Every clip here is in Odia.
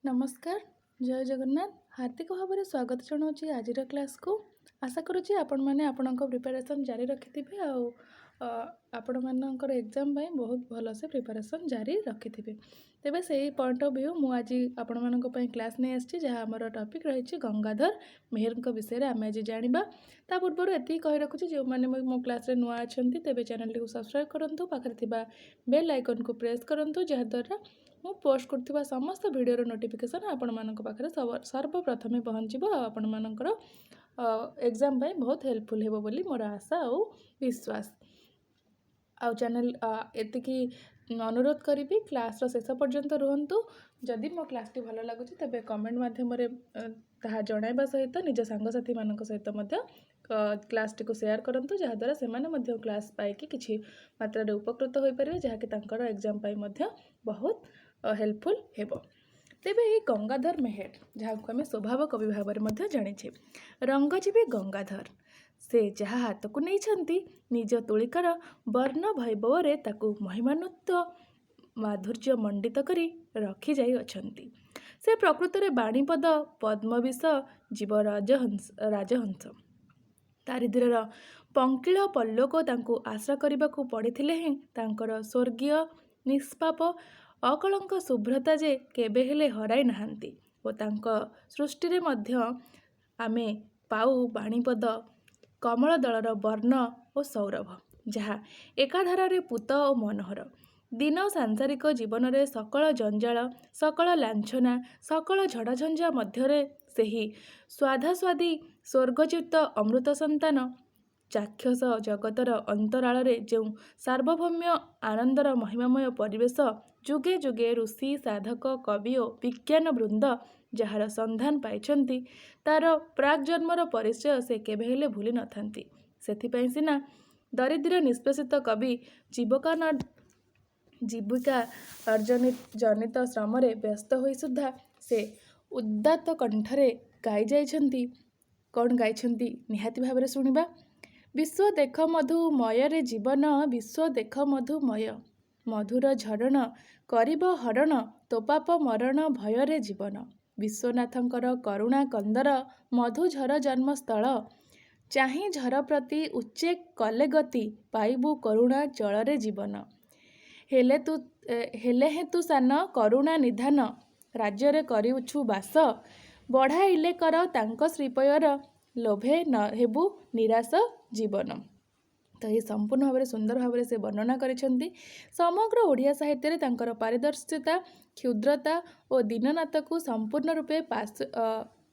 ନମସ୍କାର, ଜୟ ଜଗନ୍ନାଥ। ହାର୍ଦ୍ଦିକ ଭାବରେ ସ୍ୱାଗତ ଜଣାଉଛି ଆଜିର କ୍ଲାସ୍କୁ। ଆଶା କରୁଛି ଆପଣମାନେ ଆପଣଙ୍କ ପ୍ରିପାରେସନ୍ ଜାରି ରଖିଥିବେ ଆଉ ଆପଣମାନଙ୍କର ଏକ୍ଜାମ୍ ପାଇଁ ବହୁତ ଭଲସେ ପ୍ରିପାରେସନ୍ ଜାରି ରଖିଥିବେ। ତେବେ ସେଇ ପଏଣ୍ଟ ଅଫ୍ ଭ୍ୟୁ ମୁଁ ଆଜି ଆପଣମାନଙ୍କ ପାଇଁ କ୍ଲାସ୍ ନେଇ ଆସିଛି, ଯାହା ଆମର ଟପିକ୍ ରହିଛି ଗଙ୍ଗାଧର ମେହେରଙ୍କ ବିଷୟରେ ଆମେ ଆଜି ଜାଣିବା। ତା ପୂର୍ବରୁ ଏତିକି କହି ରଖୁଛି, ଯେଉଁମାନେ ମୋ କ୍ଲାସ୍ରେ ନୂଆ ଅଛନ୍ତି, ତେବେ ଚ୍ୟାନେଲଟିକୁ ସବସ୍କ୍ରାଇବ୍ କରନ୍ତୁ, ପାଖରେ ଥିବା ବେଲ୍ ଆଇକନ୍କୁ ପ୍ରେସ୍ କରନ୍ତୁ, ଯାହାଦ୍ୱାରା ମୁଁ ପୋଷ୍ଟ କରୁଥିବା ସମସ୍ତ ଭିଡ଼ିଓର ନୋଟିଫିକେସନ୍ ଆପଣମାନଙ୍କ ପାଖରେ ସର୍ବପ୍ରଥମେ ପହଞ୍ଚିବ ଆଉ ଆପଣମାନଙ୍କର ଏକ୍ଜାମ୍ ପାଇଁ ବହୁତ ହେଲ୍ପଫୁଲ୍ ହେବ ବୋଲି ମୋର ଆଶା ଆଉ ବିଶ୍ୱାସ। ଆଉ ଚ୍ୟାନେଲ୍ ଏତିକି ଅନୁରୋଧ କରିବି, କ୍ଲାସ୍ର ଶେଷ ପର୍ଯ୍ୟନ୍ତ ରୁହନ୍ତୁ। ଯଦି ମୋ କ୍ଲାସ୍ଟି ଭଲ ଲାଗୁଛି, ତେବେ କମେଣ୍ଟ ମାଧ୍ୟମରେ ତାହା ଜଣାଇବା ସହିତ ନିଜ ସାଙ୍ଗସାଥିମାନଙ୍କ ସହିତ ମଧ୍ୟ କ୍ଲାସ୍ଟିକୁ ସେୟାର କରନ୍ତୁ, ଯାହାଦ୍ୱାରା ସେମାନେ ମଧ୍ୟ କ୍ଲାସ୍ ପାଇକି କିଛି ମାତ୍ରାରେ ଉପକୃତ ହୋଇପାରିବେ, ଯାହାକି ତାଙ୍କର ଏକ୍ଜାମ୍ ପାଇଁ ମଧ୍ୟ ବହୁତ ହେଲ୍ପଫୁଲ୍ ହେବ। ତେବେ ଏହି ଗଙ୍ଗାଧର ମେହେର, ଯାହାକୁ ଆମେ ସ୍ୱଭାବ କବି ଭାବରେ ମଧ୍ୟ ଜାଣିଛେ, ରଙ୍ଗଜୀବୀ ଗଙ୍ଗାଧର, ସେ ଯାହା ହାତକୁ ନେଇଛନ୍ତି, ନିଜ ତୁଳିକାର ବର୍ଣ୍ଣ ବୈଭବରେ ତାକୁ ମହିମାନ୍ୱିତ ମାଧୁର୍ଯ୍ୟ ମଣ୍ଡିତ କରି ରଖିଯାଇଅଛନ୍ତି। ସେ ପ୍ରକୃତରେ ବାଣୀପଦ ପଦ୍ମବିଷ ଜୀବ ରାଜହଂସ ରାଜହଂସ। ଦାରିଦ୍ର୍ୟର ପଙ୍କିଳ ପଲ୍ଲକ ତାଙ୍କୁ ଆଶ୍ରା କରିବାକୁ ପଡ଼ିଥିଲେ ହେଁ ତାଙ୍କର ସ୍ୱର୍ଗୀୟ ନିଷ୍ପାପ ଅକଳଙ୍କ ଶୁଭ୍ରତା ଯେ କେବେ ହେଲେ ହରାଇ ନାହାନ୍ତି ଓ ତାଙ୍କ ସୃଷ୍ଟିରେ ମଧ୍ୟ ଆମେ ପାଉ ବାଣୀପଦ କମଳ ଦଳର ବର୍ଣ୍ଣ ଓ ସୌରଭ, ଯାହା ଏକାଧାରରେ ପୂତ ଓ ମନୋହର। ଦୀନ ସାଂସାରିକ ଜୀବନରେ ସକଳ ଜଞ୍ଜାଳ, ସକଳ ଲାଞ୍ଛନା, ସକଳ ଝଡ଼ଝଞ୍ଜା ମଧ୍ୟରେ ସେହି ସ୍ୱାଧାସ୍ୱାଦୀ ସ୍ୱର୍ଗଚ୍ୟୁତ ଅମୃତ ସନ୍ତାନ ଚାକ୍ଷୁଷ ଜଗତର ଅନ୍ତରାଳରେ ଯେଉଁ ସାର୍ବଭୌମ୍ୟ ଆନନ୍ଦର ମହିମାମୟ ପରିବେଶ, ଯୁଗେ ଯୁଗେ ଋଷି, ସାଧକ, କବି ଓ ବିଜ୍ଞାନ ବୃନ୍ଦ ଯାହାର ସନ୍ଧାନ ପାଇଛନ୍ତି, ତାର ପ୍ରାକ୍ ଜନ୍ମର ପରିଚୟ ସେ କେବେ ହେଲେ ଭୁଲି ନଥାନ୍ତି। ସେଥିପାଇଁ ସିନା ଦରିଦ୍ର ନିଷ୍ପେଷିତ କବି ଜୀବିକା ଅର୍ଜନ ଜନିତ ଶ୍ରମରେ ବ୍ୟସ୍ତ ହୋଇ ସୁଦ୍ଧା ସେ ଉଦାତ୍ତ କଣ୍ଠରେ ଗାଇ ଯାଇଛନ୍ତି। କ'ଣ ଗାଇଛନ୍ତି, ନିହାତି ଭାବରେ ଶୁଣିବା। ବିଶ୍ୱ ଦେଖ ମଧୁମୟରେ ଜୀବନ, ବିଶ୍ୱ ଦେଖ ମଧୁମୟ, ମଧୁର ଝରଣ କରିବ ହରଣ ତୋ ପାପ ମରଣ ଭୟରେ ଜୀବନ। ବିଶ୍ୱନାଥଙ୍କର କରୁଣା କନ୍ଦର ମଧୁଝର ଜନ୍ମସ୍ଥଳ, ଚାହିଁ ଝର ପ୍ରତି ଉଚ୍ଚେ କଲେ ଗତି, ପାଇବୁ କରୁଣା ଜଳରେ ଜୀବନ। ହେଲେ ହେଁ ତୁ ସାନ କରୁଣା ନିଧାନ, ରାଜ୍ୟରେ କରିଅଛୁ ବାସ, ବଢ଼ାଇଲେ କର ତାଙ୍କ ଶ୍ରୀପୟର, ଲୋଭେ ନ ହେବୁ ନିରାଶ ଜୀବନ। ତ ଏହି ସମ୍ପୂର୍ଣ୍ଣ ଭାବରେ ସୁନ୍ଦର ଭାବରେ ସେ ବର୍ଣ୍ଣନା କରିଛନ୍ତି। ସମଗ୍ର ଓଡ଼ିଆ ସାହିତ୍ୟରେ ତାଙ୍କର ପାରିଦର୍ଶିତା, କ୍ଷୁଦ୍ରତା ଓ ଦୀନନାଥକୁ ସମ୍ପୂର୍ଣ୍ଣ ରୂପେ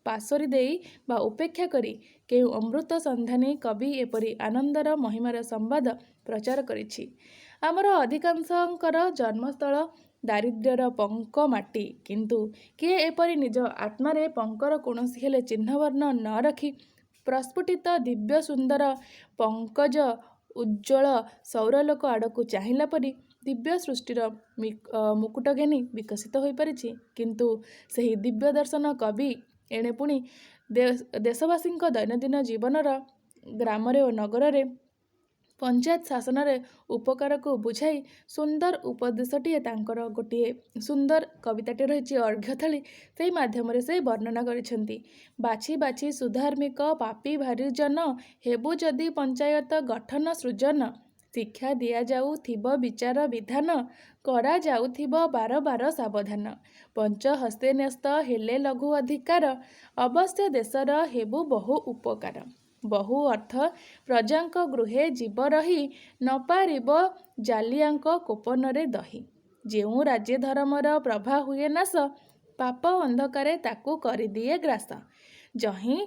ପାଶୋରି ଦେଇ ବା ଉପେକ୍ଷା କରି କେଉଁ ଅମୃତ ସନ୍ଧାନୀ କବି ଏପରି ଆନନ୍ଦର ମହିମାର ସମ୍ବାଦ ପ୍ରଚାର କରିଛି? ଆମର ଅଧିକାଂଶଙ୍କର ଜନ୍ମସ୍ଥଳ ଦାରିଦ୍ର୍ୟର ପଙ୍କ ମାଟି। କିନ୍ତୁ କିଏ ଏପରି ନିଜ ଆତ୍ମାରେ ପଙ୍କର କୌଣସି ହେଲେ ଚିହ୍ନବର୍ଣ୍ଣ ନ ରଖି ପ୍ରସ୍ଫୁଟିତ ଦିବ୍ୟ ସୁନ୍ଦର ପଙ୍କଜ ଉଜ୍ଜ୍ୱଳ ସୌରଲୋକ ଆଡ଼କୁ ଚାହିଁଲା ପରି ଦିବ୍ୟ ସୃଷ୍ଟିର ମୁକୁଟ ଘେନି ବିକଶିତ ହୋଇପାରିଛି? କିନ୍ତୁ ସେହି ଦିବ୍ୟ ଦର୍ଶନ କବି ଏଣେ ପୁଣି ଦେଶବାସୀଙ୍କ ଦୈନନ୍ଦିନ ଜୀବନର ଗ୍ରାମରେ ଓ ନଗରରେ ପଞ୍ଚାୟତ ଶାସନରେ ଉପକାରକୁ ବୁଝାଇ ସୁନ୍ଦର ଉପଦେଶଟିଏ, ତାଙ୍କର ଗୋଟିଏ ସୁନ୍ଦର କବିତାଟିଏ ରହିଛି ଅର୍ଘ୍ୟଥାଳି, ସେଇ ମାଧ୍ୟମରେ ସେ ବର୍ଣ୍ଣନା କରିଛନ୍ତି। ବାଛି ବାଛି ସୁଧାର୍ମିକ ପାପୀ ଭାରିଜନ, ହେବୁ ଯଦି ପଞ୍ଚାୟତ ଗଠନ ସୃଜନ, ଶିକ୍ଷା ଦିଆଯାଉଥିବ ବିଚାର ବିଧାନ, କରାଯାଉଥିବ ବାର ବାର ସାବଧାନ, ପଞ୍ଚହସ୍ତେ ନ୍ୟସ୍ତ ହେଲେ ଲଘୁ ଅଧିକାର, ଅବଶ୍ୟ ଦେଶର ହେବୁ ବହୁ ଉପକାର। ବହୁ ଅର୍ଥ ପ୍ରଜାଙ୍କ ଗୃହେ ଯିବ ରହି, ନପାରିବ ଜାଲିଆଙ୍କ କୋପନରେ ଦହି। ଯେଉଁ ରାଜ୍ୟେ ଧରମର ପ୍ରଭା ହୁଏ ନାଶ, ପାପ ଅନ୍ଧକାରେ ତାକୁ କରିଦିଏ ଗ୍ରାସ। ଯହିଁ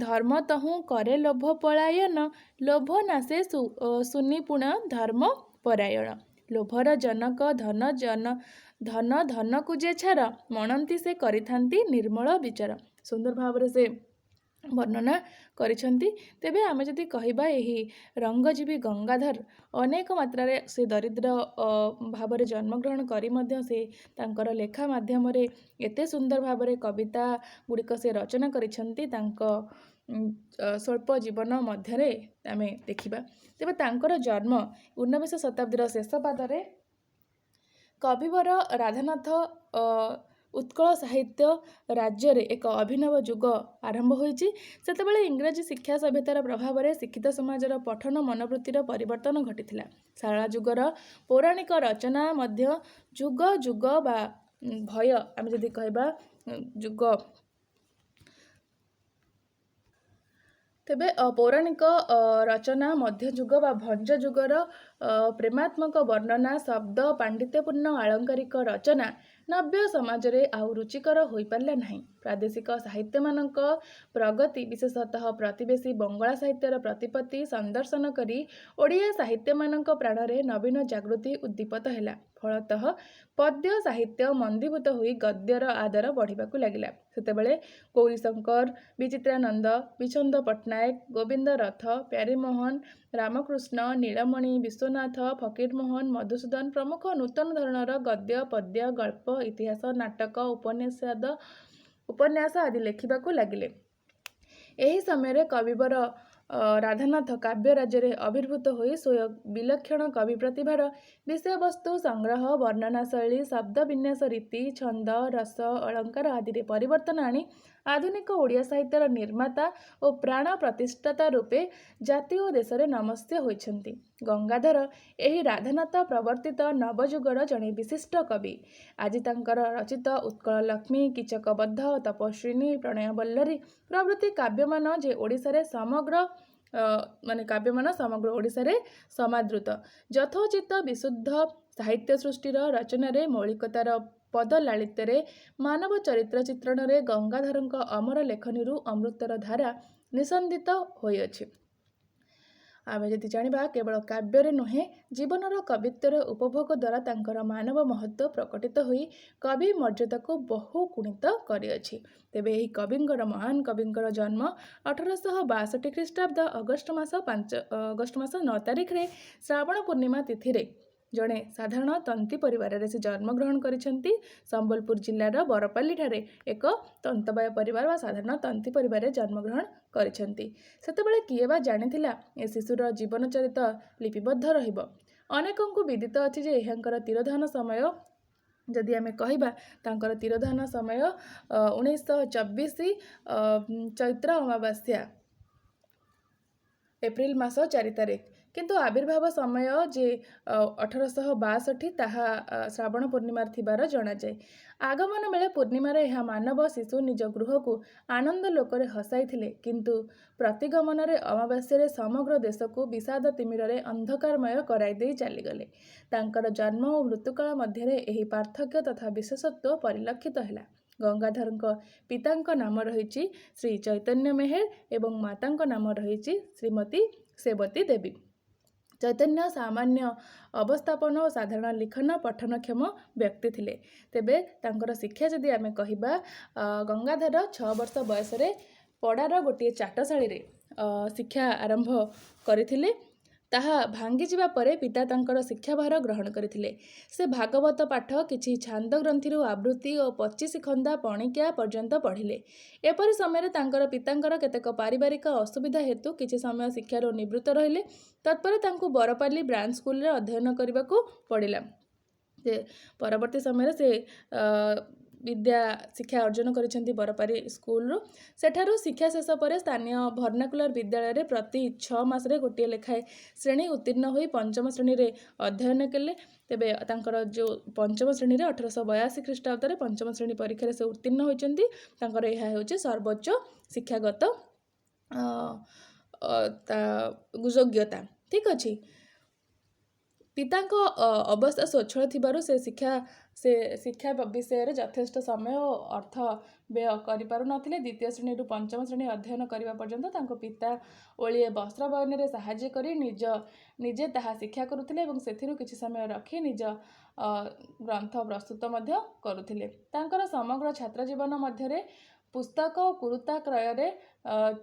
ଧର୍ମ ତହୁଁ କରେ ଲୋଭ ପଳାୟନ, ଲୋଭ ନାଶେ ସୁନିପୁଣ ଧର୍ମ ପରାୟଣ। ଲୋଭର ଜନକ ଧନ ଜନ ଧନ ଧନକୁ ଯେ ଛାର, ମଣନ୍ତି ସେ କରିଥାନ୍ତି ନିର୍ମଳ ବିଚାର। ସୁନ୍ଦର ଭାବରେ ସେ ବର୍ଣ୍ଣନା କରିଛନ୍ତି। ତେବେ ଆମେ ଯଦି କହିବା, ଏହି ରଙ୍ଗଜୀବୀ ଗଙ୍ଗାଧର ଅନେକ ମାତ୍ରାରେ ସେ ଦରିଦ୍ର ଭାବରେ ଜନ୍ମଗ୍ରହଣ କରି ମଧ୍ୟ ସେ ତାଙ୍କର ଲେଖା ମାଧ୍ୟମରେ ଏତେ ସୁନ୍ଦର ଭାବରେ କବିତା ଗୁଡ଼ିକ ସେ ରଚନା କରିଛନ୍ତି, ତାଙ୍କ ସ୍ୱଳ୍ପ ଜୀବନ ମଧ୍ୟରେ ଆମେ ଦେଖିବା। ତେବେ ତାଙ୍କର ଜନ୍ମ 19ବିଂଶ ଶତାବ୍ଦୀର ଶେଷ ପାଦରେ କବିବର ରାଧାନାଥ ଉତ୍କଳ ସାହିତ୍ୟ ରାଜ୍ୟରେ ଏକ ଅଭିନବ ଯୁଗ ଆରମ୍ଭ ହୋଇଛି। ସେତେବେଳେ ଇଂରାଜୀ ଶିକ୍ଷା ସଭ୍ୟତାର ପ୍ରଭାବରେ ଶିକ୍ଷିତ ସମାଜର ପଠନ ମନୋବୃତ୍ତିର ପରିବର୍ତ୍ତନ ଘଟିଥିଲା। ଶାରଳା ଯୁଗର ପୌରାଣିକ ରଚନା ମଧ୍ୟ ଯୁଗ ଯୁଗ ବା ଭୟ ଆମେ ଯଦି କହିବା ଯୁଗ, ତେବେ ପୌରାଣିକ ରଚନା ମଧ୍ୟଯୁଗ ବା ଭଞ୍ଜ ଯୁଗର ପ୍ରେମାତ୍ମକ ବର୍ଣ୍ଣନା, ଶବ୍ଦ ପାଣ୍ଡିତ୍ୟପୂର୍ଣ୍ଣ ଆଳଙ୍କାରିକ ରଚନା ନବ୍ୟ ସମାଜରେ ଆଉ ରୁଚିକର ହୋଇପାରିଲା ନାହିଁ। ପ୍ରାଦେଶିକ ସାହିତ୍ୟମାନଙ୍କ ପ୍ରଗତି, ବିଶେଷତଃ ପ୍ରତିବେଶୀ ବଙ୍ଗଳା ସାହିତ୍ୟର ପ୍ରତିପତ୍ତି ସନ୍ଦର୍ଶନ କରି ଓଡ଼ିଆ ସାହିତ୍ୟମାନଙ୍କ ପ୍ରାଣରେ ନବୀନ ଜାଗୃତି ଉଦ୍ଦୀପତ ହେଲା। ଫଳତଃ ପଦ୍ୟ ସାହିତ୍ୟ ମନ୍ଦୀଭୂତ ହୋଇ ଗଦ୍ୟର ଆଦର ବଢ଼ିବାକୁ ଲାଗିଲା। ସେତେବେଳେ ଗୌରୀଶଙ୍କର, ବିଚିତ୍ରାନନ୍ଦ, ବିଛନ୍ଦ ପଟ୍ଟନାୟକ, ଗୋବିନ୍ଦ ରଥ, ପ୍ୟାରୀମୋହନ, ରାମକୃଷ୍ଣ, ନୀଳମଣି, ବିଶ୍ୱନାଥ, ଫକୀରମୋହନ, ମଧୁସୂଦନ ପ୍ରମୁଖ ନୂତନ ଧରଣର ଗଦ୍ୟ, ପଦ୍ୟ, ଗଳ୍ପ, ଇତିହାସ, ନାଟକ, ଉପନ୍ୟାସ ଆଦି ଲେଖିବାକୁ ଲାଗିଲେ। ଏହି ସମୟରେ କବିବର ରାଧାନାଥ କାବ୍ୟ ରାଜ୍ୟରେ ଆବିର୍ଭୂତ ହୋଇ ସ୍ୱୀୟ ବିଲକ୍ଷଣ କବି ପ୍ରତିଭାର ବିଷୟବସ୍ତୁ ସଂଗ୍ରହ, ବର୍ଣ୍ଣନା ଶୈଳୀ, ଶବ୍ଦ ବିନ୍ୟାସ ରୀତି, ଛନ୍ଦ, ରସ, ଅଳଙ୍କାର ଆଦିରେ ପରିବର୍ତ୍ତନ ଆଣି ଆଧୁନିକ ଓଡ଼ିଆ ସାହିତ୍ୟର ନିର୍ମାତା ଓ ପ୍ରାଣ ପ୍ରତିଷ୍ଠାତା ରୂପେ ଜାତି ଓ ଦେଶରେ ନମସ୍ୟ ହୋଇଛନ୍ତି। ଗଙ୍ଗାଧର ଏହି ରାଧାନାଥ ପ୍ରବର୍ତ୍ତିତ ନବଯୁଗର ଜଣେ ବିଶିଷ୍ଟ କବି। ଆଜି ତାଙ୍କର ରଚିତ ଉତ୍କଳ ଲକ୍ଷ୍ମୀ, କୀଚକବଧ, ତପସ୍ୱିନୀ, ପ୍ରଣୟବଲ୍ଲରୀ ପ୍ରଭୃତି କାବ୍ୟମାନ ଯେ ଓଡ଼ିଶାରେ ସମଗ୍ର ମାନେ କାବ୍ୟମାନ ସମଗ୍ର ଓଡ଼ିଶାରେ ସମାଦୃତ। ଯଥୋଚିତ ବିଶୁଦ୍ଧ ସାହିତ୍ୟ ସୃଷ୍ଟିର ରଚନାରେ ମୌଳିକତାର ପଦ ଲାଳିତ୍ୟରେ ମାନବ ଚରିତ୍ର ଚିତ୍ରଣରେ ଗଙ୍ଗାଧରଙ୍କ ଅମର ଲେଖନୀରୁ ଅମୃତର ଧାରା ନିଃସନ୍ଦିତ ହୋଇଅଛି। ଆମେ ଯଦି ଜାଣିବା, କେବଳ କାବ୍ୟରେ ନୁହେଁ, ଜୀବନର କବିତ୍ୱର ଉପଭୋଗ ଦ୍ୱାରା ତାଙ୍କର ମାନବ ମହତ୍ତ୍ୱ ପ୍ରକଟିତ ହୋଇ କବି ମର୍ଯ୍ୟାଦାକୁ ବହୁ ଗୁଣିତ କରିଅଛି। ତେବେ ଏହି କବିଙ୍କର, ମହାନ କବିଙ୍କର ଜନ୍ମ 1862 ଖ୍ରୀଷ୍ଟାବ୍ଦ ଅଗଷ୍ଟ ମାସ 5, ଅଗଷ୍ଟ ମାସ 9 ତାରିଖରେ ଶ୍ରାବଣ ପୂର୍ଣ୍ଣିମା ତିଥିରେ ଜଣେ ସାଧାରଣ ତନ୍ତୀ ପରିବାରରେ ସେ ଜନ୍ମଗ୍ରହଣ କରିଛନ୍ତି। ସମ୍ବଲପୁର ଜିଲ୍ଲାର ବରପାଲିଠାରେ ଏକ ତନ୍ତବାୟ ପରିବାର ବା ସାଧାରଣ ତନ୍ତୀ ପରିବାରରେ ଜନ୍ମଗ୍ରହଣ କରିଛନ୍ତି। ସେତେବେଳେ କିଏ ବା ଜାଣିଥିଲା ଏ ଶିଶୁର ଜୀବନ ଚରିତ ଲିପିବଦ୍ଧ ରହିବ? ଅନେକଙ୍କୁ ବିଦିତ ଅଛି ଯେ ଏହାଙ୍କର ତିରୋଧାନ ସମୟ ଯଦି ଆମେ କହିବା, ତାଙ୍କର ତିରୋଧାନ ସମୟ 1924 ଚୈତ୍ର ଅମାବାସ୍ୟା, ଏପ୍ରିଲ ମାସ 4 ତାରିଖ। କିନ୍ତୁ ଆବିର୍ଭାବ ସମୟ ଯେ 1862, ତାହା ଶ୍ରାବଣ ପୂର୍ଣ୍ଣିମାରେ ଥିବାର ଜଣାଯାଏ। ଆଗମନ ବେଳେ ପୂର୍ଣ୍ଣିମାରେ ଏହା ମାନବ ଶିଶୁ ନିଜ ଗୃହକୁ ଆନନ୍ଦ ଲୋକରେ ହସାଇଥିଲେ, କିନ୍ତୁ ପ୍ରତିଗମନରେ ଅମାବାସ୍ୟାରେ ସମଗ୍ର ଦେଶକୁ ବିଷାଦ ତିମିରରେ ଅନ୍ଧକାରମୟ କରାଇ ଦେଇ ଚାଲିଗଲେ। ତାଙ୍କର ଜନ୍ମ ଓ ମୃତ୍ୟୁକାଳ ମଧ୍ୟରେ ଏହି ପାର୍ଥକ୍ୟ ତଥା ବିଶେଷତ୍ୱ ପରିଲକ୍ଷିତ ହେଲା। ଗଙ୍ଗାଧରଙ୍କ ପିତାଙ୍କ ନାମ ରହିଛି ଶ୍ରୀ ଚୈତନ୍ୟ ମେହେର ଏବଂ ମାତାଙ୍କ ନାମ ରହିଛି ଶ୍ରୀମତୀ ସେବତୀ ଦେବୀ। ଚୈତନ୍ୟ ସାମାନ୍ୟ ଅବସ୍ଥାପନ ଓ ସାଧାରଣ ଲିଖନ ପଠନକ୍ଷମ ବ୍ୟକ୍ତି ଥିଲେ। ତେବେ ତାଙ୍କର ଶିକ୍ଷା ଯଦି ଆମେ କହିବା, ଗଙ୍ଗାଧର 6 ବର୍ଷ ବୟସରେ ପଡ଼ାର ଗୋଟିଏ ଚାଟଶାଳୀରେ ଶିକ୍ଷା ଆରମ୍ଭ କରିଥିଲେ। ତାହା ଭାଙ୍ଗିଯିବା ପରେ ପିତା ତାଙ୍କର ଶିକ୍ଷାଭାର ଗ୍ରହଣ କରିଥିଲେ। ସେ ଭାଗବତ ପାଠ, କିଛି ଛାନ୍ଦ ଗ୍ରନ୍ଥିରୁ ଆବୃତ୍ତି ଓ 25 ଖନ୍ଦା ପଣିକିଆ ପର୍ଯ୍ୟନ୍ତ ପଢ଼ିଲେ। ଏପରି ସମୟରେ ତାଙ୍କର ପିତାଙ୍କର କେତେକ ପାରିବାରିକ ଅସୁବିଧା ହେତୁ କିଛି ସମୟ ଶିକ୍ଷାରୁ ନିବୃତ୍ତ ରହିଲେ। ତତ୍ପରେ ତାଙ୍କୁ ବରପାଲି ବ୍ରାଞ୍ଚ ସ୍କୁଲରେ ଅଧ୍ୟୟନ କରିବାକୁ ପଡ଼ିଲା। ଯେ ପରବର୍ତ୍ତୀ ସମୟରେ ସେ ବିଦ୍ୟା ଶିକ୍ଷା ଅର୍ଜନ କରିଛନ୍ତି ବରପାଲି ସ୍କୁଲରୁ। ସେଠାରୁ ଶିକ୍ଷା ଶେଷ ପରେ ସ୍ଥାନୀୟ ଭର୍ଣ୍ଣାକୁଲାର ବିଦ୍ୟାଳୟରେ ପ୍ରତି 6 ମାସରେ ଗୋଟିଏ ଲେଖାଏଁ ଶ୍ରେଣୀ ଉତ୍ତୀର୍ଣ୍ଣ ହୋଇ ପଞ୍ଚମ ଶ୍ରେଣୀରେ ଅଧ୍ୟୟନ କଲେ। ତେବେ ତାଙ୍କର ଯେଉଁ ପଞ୍ଚମ ଶ୍ରେଣୀରେ 1882 ଖ୍ରୀଷ୍ଟାବ୍ଦରେ ପଞ୍ଚମ ଶ୍ରେଣୀ ପରୀକ୍ଷାରେ ସେ ଉତ୍ତୀର୍ଣ୍ଣ ହୋଇଛନ୍ତି। ତାଙ୍କର ଏହା ହେଉଛି ସର୍ବୋଚ୍ଚ ଶିକ୍ଷାଗତ ତା ଯୋଗ୍ୟତା। ଠିକ୍ ଅଛି। ପିତାଙ୍କ ଅବସ୍ଥା ସ୍ୱଚ୍ଛଳ ଥିବାରୁ ସେ ଶିକ୍ଷା ବିଷୟରେ ଯଥେଷ୍ଟ ସମୟ ଓ ଅର୍ଥ ବ୍ୟୟ କରିପାରୁନଥିଲେ। ଦ୍ୱିତୀୟ ଶ୍ରେଣୀରୁ ପଞ୍ଚମ ଶ୍ରେଣୀ ଅଧ୍ୟୟନ କରିବା ପର୍ଯ୍ୟନ୍ତ ତାଙ୍କ ପିତା ଓଳିଏ ବସ୍ତ୍ର ବୟନରେ ସାହାଯ୍ୟ କରି ନିଜେ ତାହା ଶିକ୍ଷା କରୁଥିଲେ ଏବଂ ସେଥିରୁ କିଛି ସମୟ ରଖି ନିଜ ଗ୍ରନ୍ଥ ପ୍ରସ୍ତୁତ ମଧ୍ୟ କରୁଥିଲେ। ତାଙ୍କର ସମଗ୍ର ଛାତ୍ର ଜୀବନ ମଧ୍ୟରେ ପୁସ୍ତକ ଓ କୁରୁତା କ୍ରୟରେ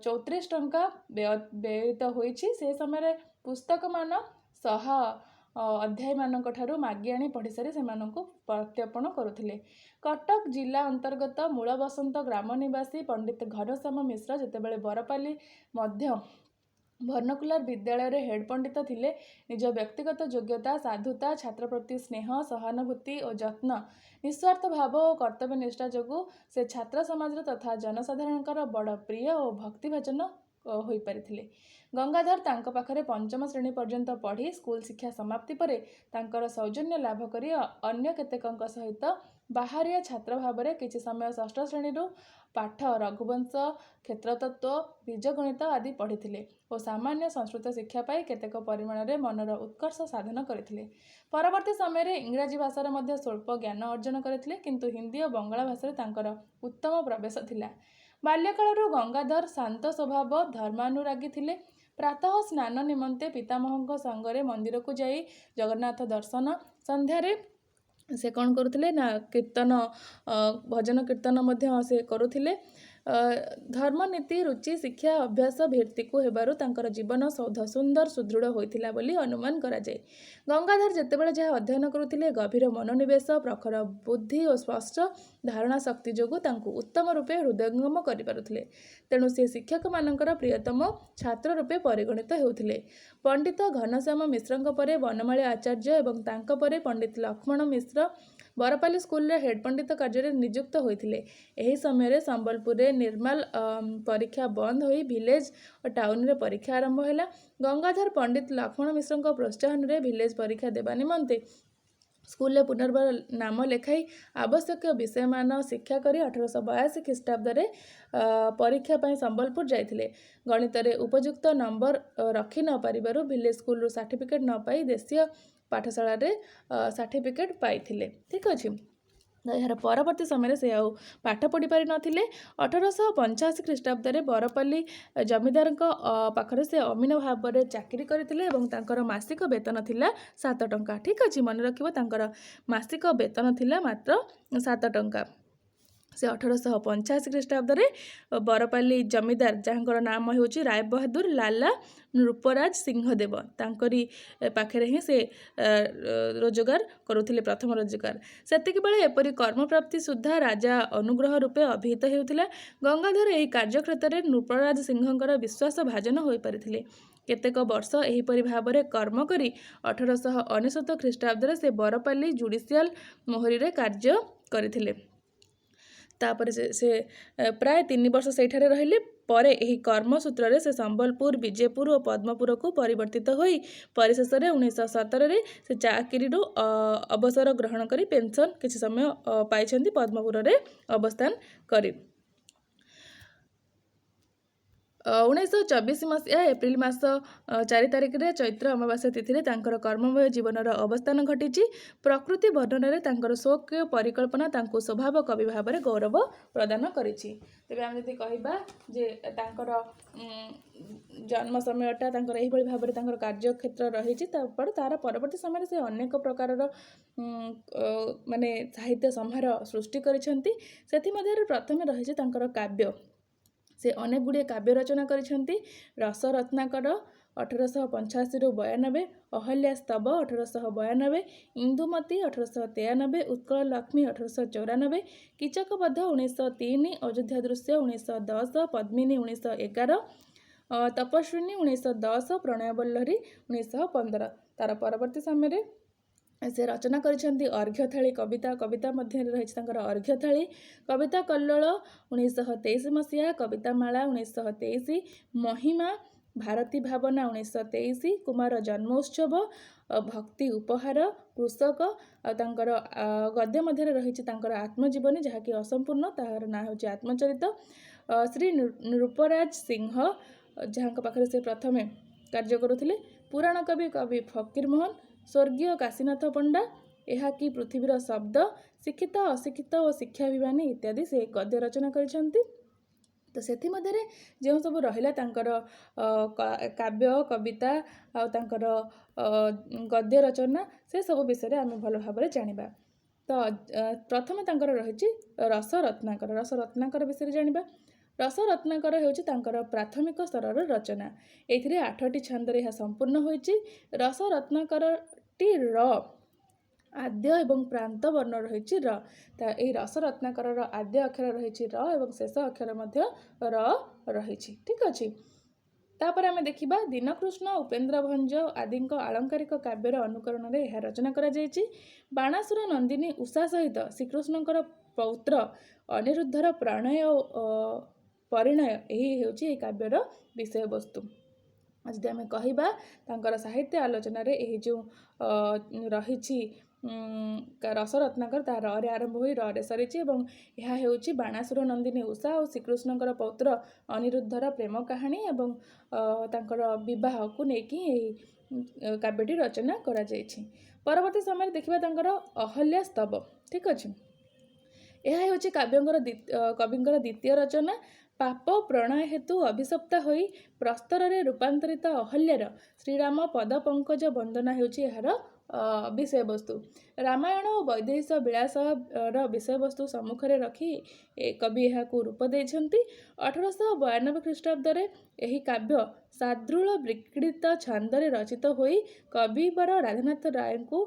34 ଟଙ୍କା ବ୍ୟୟିତ ହୋଇଛି। ସେ ସମୟରେ ପୁସ୍ତକମାନ ସହ ଅଧ୍ୟାୟୀମାନଙ୍କ ଠାରୁ ମାଗି ଆଣି ପଢ଼ି ସାରି ସେମାନଙ୍କୁ ପ୍ରତ୍ୟର୍ପଣ କରୁଥିଲେ। କଟକ ଜିଲ୍ଲା ଅନ୍ତର୍ଗତ ମୂଳବସନ୍ତ ଗ୍ରାମ ନିବାସୀ ପଣ୍ଡିତ ଘନଶ୍ୟାମ ମିଶ୍ର ଯେତେବେଳେ ବରପାଲି ମଧ୍ୟ ଭର୍ଣ୍ଣକୁଲାର ବିଦ୍ୟାଳୟରେ ହେଡ୍ ପଣ୍ଡିତ ଥିଲେ। ନିଜ ବ୍ୟକ୍ତିଗତ ଯୋଗ୍ୟତା, ସାଧୁତା, ଛାତ୍ର ପ୍ରତି ସ୍ନେହ, ସହାନୁଭୂତି ଓ ଯତ୍ନ, ନିସ୍ୱାର୍ଥ ଭାବ ଓ କର୍ତ୍ତବ୍ୟ ନିଷ୍ଠା ଯୋଗୁଁ ସେ ଛାତ୍ର ସମାଜର ତଥା ଜନସାଧାରଣଙ୍କର ବଡ଼ ପ୍ରିୟ ଓ ଭକ୍ତିଭାଜନ ହୋଇପାରିଥିଲେ। ଗଙ୍ଗାଧର ତାଙ୍କ ପାଖରେ ପଞ୍ଚମ ଶ୍ରେଣୀ ପର୍ଯ୍ୟନ୍ତ ପଢ଼ି ସ୍କୁଲ ଶିକ୍ଷା ସମାପ୍ତି ପରେ ତାଙ୍କର ସୌଜନ୍ୟ ଲାଭ କରି ଅନ୍ୟ କେତେକଙ୍କ ସହିତ ବାହାରିଆ ଛାତ୍ର ଭାବରେ କିଛି ସମୟ ଷଷ୍ଠ ଶ୍ରେଣୀରୁ ପାଠ, ରଘୁବଂଶ, କ୍ଷେତ୍ରତତ୍ତ୍ୱ, ବୀଜଗଣିତ ଆଦି ପଢ଼ିଥିଲେ ଓ ସାମାନ୍ୟ ସଂସ୍କୃତ ଶିକ୍ଷା ପାଇ କେତେକ ପରିମାଣରେ ମନର ଉତ୍କର୍ଷ ସାଧନ କରିଥିଲେ। ପରବର୍ତ୍ତୀ ସମୟରେ ଇଂରାଜୀ ଭାଷାର ମଧ୍ୟ ସ୍ୱଳ୍ପ ଜ୍ଞାନ ଅର୍ଜନ କରିଥିଲେ, କିନ୍ତୁ ହିନ୍ଦୀ ଓ ବଙ୍ଗଳା ଭାଷାରେ ତାଙ୍କର ଉତ୍ତମ ପ୍ରବେଶ ଥିଲା। ବାଲ୍ୟକାଳରୁ ଗଙ୍ଗାଧର ଶାନ୍ତ ସ୍ୱଭାବ, ଧର୍ମାନୁରାଗୀ ଥିଲେ। ପ୍ରାତଃ ସ୍ନାନ ନିମନ୍ତେ ପିତାମହଙ୍କ ସାଙ୍ଗରେ ମନ୍ଦିରକୁ ଯାଇ ଜଗନ୍ନାଥ ଦର୍ଶନ, ସନ୍ଧ୍ୟାରେ ସେ କ'ଣ କରୁଥିଲେ ନା କୀର୍ତ୍ତନ, ଭଜନ କୀର୍ତ୍ତନ ମଧ୍ୟ ସେ କରୁଥିଲେ। ଧର୍ମନୀତି ରୁଚି ଶିକ୍ଷା ଅଭ୍ୟାସ ଭିତ୍ତିକୁ ହେବାରୁ ତାଙ୍କର ଜୀବନ ସୌଧ ସୁନ୍ଦର ସୁଦୃଢ଼ ହୋଇଥିଲା ବୋଲି ଅନୁମାନ କରାଯାଏ। ଗଙ୍ଗାଧର ଯେତେବେଳେ ଯାହା ଅଧ୍ୟୟନ କରୁଥିଲେ, ଗଭୀର ମନୋନିବେଶ, ପ୍ରଖର ବୁଦ୍ଧି ଓ ସ୍ପଷ୍ଟ ଧାରଣା ଶକ୍ତି ଯୋଗୁଁ ତାଙ୍କୁ ଉତ୍ତମ ରୂପେ ହୃଦୟଙ୍ଗମ କରିପାରୁଥିଲେ। ତେଣୁ ସେ ଶିକ୍ଷକମାନଙ୍କର ପ୍ରିୟତମ ଛାତ୍ର ରୂପେ ପରିଗଣିତ ହେଉଥିଲେ। ପଣ୍ଡିତ ଘନଶ୍ୟାମ ମିଶ୍ରଙ୍କ ପରେ ବନମାଳୀ ଆଚାର୍ଯ୍ୟ ଏବଂ ତାଙ୍କ ପରେ ପଣ୍ଡିତ ଲକ୍ଷ୍ମଣ ମିଶ୍ର ବରପାଲି ସ୍କୁଲରେ ହେଡ୍ ପଣ୍ଡିତ କାର୍ଯ୍ୟରେ ନିଯୁକ୍ତ ହୋଇଥିଲେ। ଏହି ସମୟରେ ସମ୍ବଲପୁରରେ ନିର୍ମାଲ ପରୀକ୍ଷା ବନ୍ଦ ହୋଇ ଭିଲେଜ ଓ ଟାଉନରେ ପରୀକ୍ଷା ଆରମ୍ଭ ହେଲା। ଗଙ୍ଗାଧର ପଣ୍ଡିତ ଲକ୍ଷ୍ମଣ ମିଶ୍ରଙ୍କ ପ୍ରୋତ୍ସାହନରେ ଭିଲେଜ ପରୀକ୍ଷା ଦେବା ନିମନ୍ତେ ସ୍କୁଲରେ ପୁନର୍ବାର ନାମ ଲେଖାଇ ଆବଶ୍ୟକୀୟ ବିଷୟମାନ ଶିକ୍ଷା କରି 1882 ଖ୍ରୀଷ୍ଟାବ୍ଦରେ ପରୀକ୍ଷା ପାଇଁ ସମ୍ବଲପୁର ଯାଇଥିଲେ। ଗଣିତରେ ଉପଯୁକ୍ତ ନମ୍ବର ରଖି ନ ପାରିବାରୁ ଭିଲେଜ ସ୍କୁଲରୁ ସାର୍ଟିଫିକେଟ୍ ନ ପାଇ ଦେଶୀୟ ପାଠଶାଳାରେ ସାର୍ଟିଫିକେଟ୍ ପାଇଥିଲେ। ଠିକ୍ ଅଛି। ତ ଏହାର ପରବର୍ତ୍ତୀ ସମୟରେ ସେ ଆଉ ପାଠ ପଢ଼ି ପାରିନଥିଲେ। 1885 ଖ୍ରୀଷ୍ଟାବ୍ଦରେ ବରପାଲି ଜମିଦାରଙ୍କ ପାଖରେ ସେ ଅମିନ ଭାବରେ ଚାକିରି କରିଥିଲେ ଏବଂ ତାଙ୍କର ମାସିକ ବେତନ ଥିଲା 7 ଟଙ୍କା। ଠିକ୍ ଅଛି, ମନେ ରଖିବ, ତାଙ୍କର ମାସିକ ବେତନ ଥିଲା ମାତ୍ର 7 ଟଙ୍କା। ସେ 1885 ଖ୍ରୀଷ୍ଟାବ୍ଦରେ ବରପାଲି ଜମିଦାର, ଯାହାଙ୍କର ନାମ ହେଉଛି ରାୟବାହାଦୁର ଲାଲା ନୃପରାଜ ସିଂହଦେବ, ତାଙ୍କରି ପାଖରେ ହିଁ ସେ ରୋଜଗାର କରୁଥିଲେ, ପ୍ରଥମ ରୋଜଗାର। ସେତିକିବେଳେ ଏପରି କର୍ମପ୍ରାପ୍ତି ସୁଦ୍ଧା ରାଜା ଅନୁଗ୍ରହ ରୂପେ ଅଭିହିତ ହେଉଥିଲା। ଗଙ୍ଗାଧର ଏହି କାର୍ଯ୍ୟକ୍ଷେତ୍ରରେ ନୃପରାଜ ସିଂହଙ୍କର ବିଶ୍ୱାସ ଭାଜନ ହୋଇପାରିଥିଲେ। କେତେକ ବର୍ଷ ଏହିପରି ଭାବରେ କର୍ମ କରି 1899 ଖ୍ରୀଷ୍ଟାବ୍ଦରେ ସେ ବରପାଲି ଜୁଡ଼ିସିଆଲ ମୋହରିରେ କାର୍ଯ୍ୟ କରିଥିଲେ। ତାପରେ ସେ ପ୍ରାୟ 3 ବର୍ଷ ସେଇଠାରେ ରହିଲେ। ପରେ ଏହି କର୍ମସୂତ୍ରରେ ସେ ସମ୍ବଲପୁର, ବିଜେପୁର ଓ ପଦ୍ମପୁରକୁ ପରିବର୍ତ୍ତିତ ହୋଇ ପରିଶେଷରେ 1917ରେ ସେ ଚାକିରିରୁ ଅବସର ଗ୍ରହଣ କରି ପେନସନ୍ କିଛି ସମୟ ପାଇଛନ୍ତି ପଦ୍ମପୁରରେ ଅବସ୍ଥାନ କରି। 1924 ମସିହା ଏପ୍ରିଲ ମାସ 4 ତାରିଖରେ ଚୈତ୍ର ଅମାବାସ୍ୟା ତିଥିରେ ତାଙ୍କର କର୍ମମୟ ଜୀବନର ଅବସ୍ଥାନ ଘଟିଛି। ପ୍ରକୃତି ବର୍ଣ୍ଣନାରେ ତାଙ୍କର ସ୍ୱକୀୟ ପରିକଳ୍ପନା ତାଙ୍କୁ ସ୍ୱଭାବ କବି ଭାବରେ ଗୌରବ ପ୍ରଦାନ କରିଛି। ତେବେ ଆମେ ଯଦି କହିବା ଯେ ତାଙ୍କର ଜନ୍ମ ସମୟଟା ତାଙ୍କର ଏହିଭଳି ଭାବରେ ତାଙ୍କର କାର୍ଯ୍ୟକ୍ଷେତ୍ର ରହିଛି, ତାପରେ ତାର ପରବର୍ତ୍ତୀ ସମୟରେ ସେ ଅନେକ ପ୍ରକାରର ମାନେ ସାହିତ୍ୟ ସମ୍ଭାର ସୃଷ୍ଟି କରିଛନ୍ତି। ସେଥିମଧ୍ୟରୁ ପ୍ରଥମେ ରହିଛି ତାଙ୍କର କାବ୍ୟ। ସେ ଅନେକ ଗୁଡ଼ିଏ କାବ୍ୟ ରଚନା କରିଛନ୍ତି। ରସରତ୍ନାକର 1885ରୁ 92, ଅହଲ୍ୟା ସ୍ତବ 1892, ଇନ୍ଦୁମତୀ 1893, ଉତ୍କଳ ଲକ୍ଷ୍ମୀ 1894, କୀଚକବଧ 1903, ଅଯୋଧ୍ୟା ଦୃଶ୍ୟ 1910, ପଦ୍ମିନୀ 1911, ତପସ୍ୱିନୀ 1910, ପ୍ରଣୟବଲ୍ଲରୀ 1915। ତାର ପରବର୍ତ୍ତୀ ସମୟରେ ସେ ରଚନା କରିଛନ୍ତି ଅର୍ଘ୍ୟଥାଳି କବିତା। କବିତା ମଧ୍ୟରେ ରହିଛି ତାଙ୍କର ଅର୍ଘ୍ୟଥାଳି, କବିତା କଲ୍ଲୋଳ 1923 ମସିହା, କବିତାମାଳା 1923, ମହିମା, ଭାରତୀ ଭାବନା 1923, କୁମାର ଜନ୍ମୋତ୍ସବ, ଭକ୍ତି ଉପହାର, କୃଷକ। ଆଉ ତାଙ୍କର ଗଦ୍ୟ ମଧ୍ୟରେ ରହିଛି ତାଙ୍କର ଆତ୍ମଜୀବନୀ, ଯାହାକି ଅସମ୍ପୂର୍ଣ୍ଣ, ତାହାର ନାଁ ହେଉଛି ଆତ୍ମଚରିତ। ଶ୍ରୀ ନୃପରାଜ ସିଂହ, ଯାହାଙ୍କ ପାଖରେ ସେ ପ୍ରଥମେ କାର୍ଯ୍ୟ କରୁଥିଲେ, ପୁରାଣ କବି କବି ଫକୀରମୋହନ, ସ୍ୱର୍ଗୀୟ କାଶୀନାଥ ପଣ୍ଡା, ଏହା କି ପୃଥିବୀର ଶବ୍ଦ, ଶିକ୍ଷିତ ଅଶିକ୍ଷିତ ଓ ଶିକ୍ଷାଭିମାନୀ ଇତ୍ୟାଦି ସେ ଗଦ୍ୟ ରଚନା କରିଛନ୍ତି। ତ ସେଥିମଧ୍ୟରେ ଯେଉଁ ସବୁ ରହିଲା ତାଙ୍କର କାବ୍ୟ, କବିତା ଆଉ ତାଙ୍କର ଗଦ୍ୟ ରଚନା, ସେସବୁ ବିଷୟରେ ଆମେ ଭଲ ଭାବରେ ଜାଣିବା। ତ ପ୍ରଥମେ ତାଙ୍କର ରହିଛି ରସରତ୍ନାକର। ରସରତ୍ନାକର ବିଷୟରେ ଜାଣିବା। ରସରତ୍ନାକର ହେଉଛି ତାଙ୍କର ପ୍ରାଥମିକ ସ୍ତରର ରଚନା। ଏଥିରେ ଆଠଟି ଛାନ୍ଦରେ ଏହା ସମ୍ପୂର୍ଣ୍ଣ ହୋଇଛି। ରସରତ୍ନାକରଟି ର ଆଦ୍ୟ ଏବଂ ପ୍ରାନ୍ତ ବର୍ଣ୍ଣ ରହିଛି ର। ତ ଏହି ରସରତ୍ନାକରର ଆଦ୍ୟ ଅକ୍ଷର ରହିଛି ର ଏବଂ ଶେଷ ଅକ୍ଷର ମଧ୍ୟ ର ରହିଛି। ଠିକ୍ ଅଛି। ତାପରେ ଆମେ ଦେଖିବା ଦୀନକୃଷ୍ଣ, ଉପେନ୍ଦ୍ର ଭଞ୍ଜ ଆଦିଙ୍କ ଆଳଙ୍କାରିକ କାବ୍ୟର ଅନୁକରଣରେ ଏହା ରଚନା କରାଯାଇଛି। ବାଣାସୁର ନନ୍ଦିନୀ ଉଷା ସହିତ ଶ୍ରୀକୃଷ୍ଣଙ୍କର ପୌତ୍ର ଅନିରୁଦ୍ଧର ପ୍ରଣୟ ଓ ପରିଣୟ ଏହି ହେଉଛି ଏହି କାବ୍ୟର ବିଷୟବସ୍ତୁ। ଯଦି ଆମେ କହିବା ତାଙ୍କର ସାହିତ୍ୟ ଆଲୋଚନାରେ ଏହି ଯେଉଁ ରହିଛି ରସରତ୍ନାକର, ତାହା ରରେ ଆରମ୍ଭ ହୋଇ ରରେ ସରିଛି ଏବଂ ଏହା ହେଉଛି ବାଣାସୁର ନନ୍ଦିନୀ ଉଷା ଓ ଶ୍ରୀକୃଷ୍ଣଙ୍କର ପୌତ୍ର ଅନିରୁଦ୍ଧର ପ୍ରେମ କାହାଣୀ ଏବଂ ତାଙ୍କର ବିବାହକୁ ନେଇକି ଏହି କାବ୍ୟଟି ରଚନା କରାଯାଇଛି। ପରବର୍ତ୍ତୀ ସମୟରେ ଦେଖିବା ତାଙ୍କର ଅହଲ୍ୟା ସ୍ତବ। ଠିକ୍ ଅଛି, ଏହା ହେଉଛି କବିଙ୍କର ଦ୍ୱିତୀୟ ରଚନା। ପାପ ପ୍ରଣୟ ହେତୁ ଅଭିଶପ୍ତା ହୋଇ ପ୍ରସ୍ତରରେ ରୂପାନ୍ତରିତ ଅହଲ୍ୟାର ଶ୍ରୀରାମ ପଦ ପଙ୍କଜ ବନ୍ଦନା ହେଉଛି ଏହାର ବିଷୟବସ୍ତୁ। ରାମାୟଣ ଓ ବୈଦେହୀଶ ବିଳାସର ବିଷୟବସ୍ତୁ ସମ୍ମୁଖରେ ରଖି କବି ଏହାକୁ ରୂପ ଦେଇଛନ୍ତି। 1892 ଖ୍ରୀଷ୍ଟାବ୍ଦରେ ଏହି କାବ୍ୟ ଶାର୍ଦ୍ଦୂଳ ବିକ୍ରୀଡ଼ିତ ଛାନ୍ଦରେ ରଚିତ ହୋଇ କବିବର ରାଧାନାଥ ରାୟଙ୍କୁ